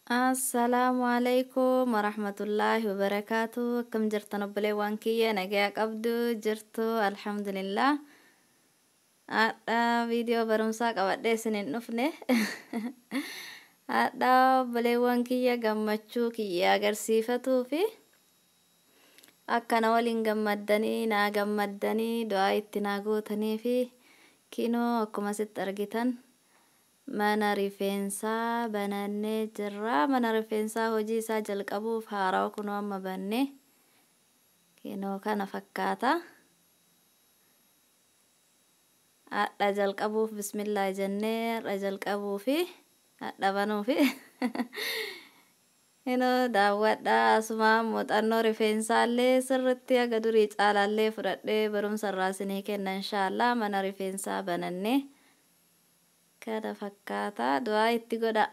Assalaamu alaikum warahmatullaahi wabarakaatu. Akkam jirtan obboleewwan kiyya? Nagaa qabdu jirtu? Alhamdulillah. Har'a viidiyoo barumsaa qabadhee isin hin dhufne. Har'a obboleewwan kiyya gammachuu kiyya agarsiifatuu fi akkana waliin gammaddanii naa gammaddanii du'aa itti naa gootanii fi kinoo akkuma asitti argitan mana rifeensaa banannee jirra. Mana rifeensaa hojii isaa jalqabuuf haarawaa kunoo amma bannee kinoo kana fakkaata. Hadha jalqabuuf bismillaa jennee hadha jalqabuufi hadha banuufi Inoo daawwadhaa, asuma muuxannoo rifeensaallee sirritti haga durii caalaallee fudhadhee barumsa irraa isinii kenna inshaallah. Mana rifeensaa banannee kana fakkaata, du'aa itti godha.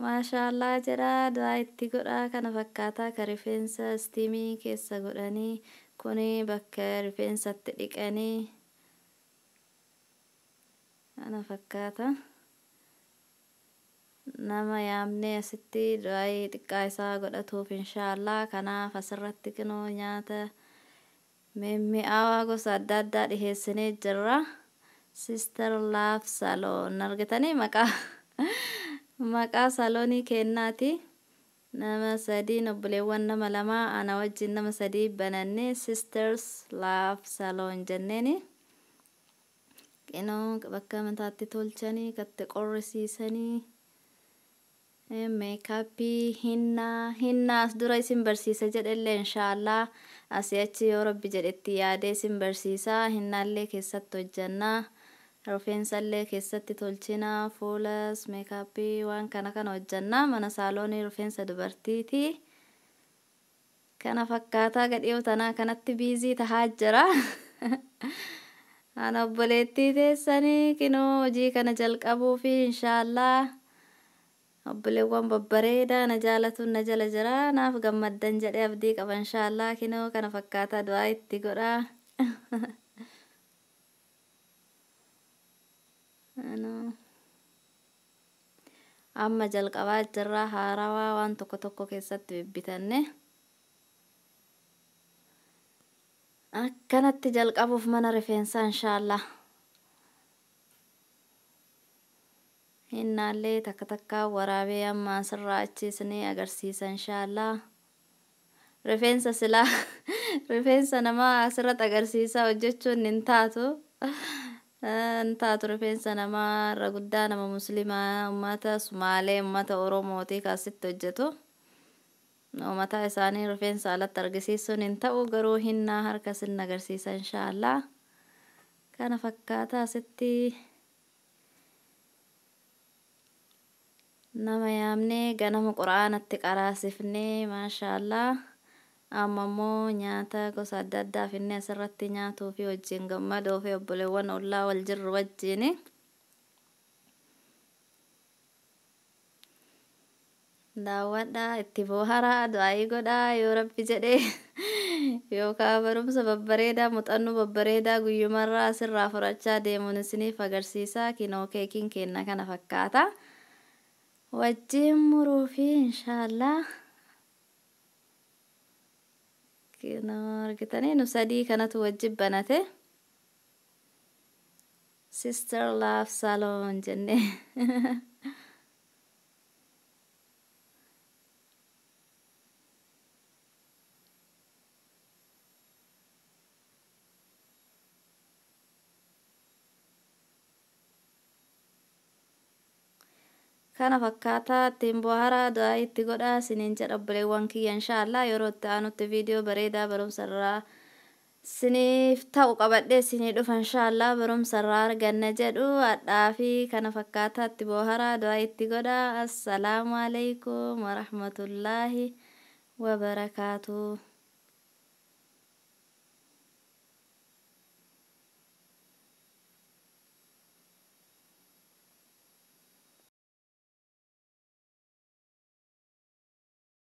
Maashaallah jedha, du'aa itti godha. Kana fakkaata ka rifeensa istiimii keessa godhanii kuni bakka rifeensatti dhiqanii kana fakkaata. Nama yaamnee asitti du'aa xiqqaa isaa godhatuuf inshaallah. Kanaaf asirratti kinoo nyaata mimmi'aawaa gosa adda addaa dhiheessinee jirra. Sister Love Salon argitanii, maqaa saloonii kennaati. Nama sadiin, obboleewwan nama lama ana wajjin nama sadii banannee Sisters Love Salon jenneeni. Kinoo bakka mataatti tolchanii katti qorrisiisanii meekaappii, hinnaa. Hinnaa as dura isin barsiisa jedhellee inshaallah asii achi yoo rabbi jedhetti yaadee isin barsiisa. Hinnaallee keessatti hojjannaa, rifeensallee keessatti tolchinaa, fuulas meekaappii waan kana kana hojjannaa. Mana saaloonii rifeensa dubartiiti. Kana fakkaataa gadhiyoo tanaa kanatti biizii tahaa jira. Ana obboleettii teessanii kinoo hojii kana jalqabuu fi inshaallah obboleewwan babbareedaa na jaalatuun na jala jira, naaf gammaddan jedhee abdii qaba inshaallah. Kinoo kana fakkaataa, du'aa itti godhaa. Amma jalqabaa jirra, haarawaa waan tokko tokko keessatti bibbitanne akkanatti jalqabuuf mana rifeensaa inshaallah. Hinnaallee takka takka waraabee amma asirraa achi isinii agarsiisa inshaallah. Rifeensa silaa rifeensa namaa asirratti agarsiisaa hojjechuun hin taatu. Hin taatu. Rifeensa namaa irra guddaa nama muslimaa, ummata Sumaalee, ummata Oromooti kaasitti hojjetu. Mataa isaanii rifeensa alatti argisiisuun hin ta'u, garuu hinnaa harka isin agarsiisa inshaallah. Kana fakkaata. Asitti nama yaamnee ganama quraanatti qaraasifnee, maashaallah. Amma immoo nyaata gosa adda addaa finnee asirratti nyaatuu fi wajjin gammadoo fi obboleewwan ollaa wal jirru wajjini. Daawwadhaa, itti booharaa, du'aayii godhaa. Yoo rabbi jedhee yookaan barumsa babbareedaa, muuxannoo babbareedaa guyyumarraa asirraa fudhachaa deemuun isiniif agarsiisa. Kinoo keekiin kenna kana fakkaata. Wajjin muruu fi inshaallah. Kinoo argitanii, nu sadii kanatu wajjin banate. Sister Love Salon jennee. Kana fakkaataa, ittiin bohaaraa, du'aa itti godhaa isiniin jedha obboleewwan kiyya inshaallah. Yeroo itti aanutti viidiyoo bareedaa barumsa irraa isiniif ta'u qabadhee isinii dhufa inshaallah. Barumsa irraa arganna jedhu hadhaa fi kana fakkaataa, itti bohaaraa, du'aa itti godhaa. Assalaamu alaikum warahmatullaahi wabarakaatu.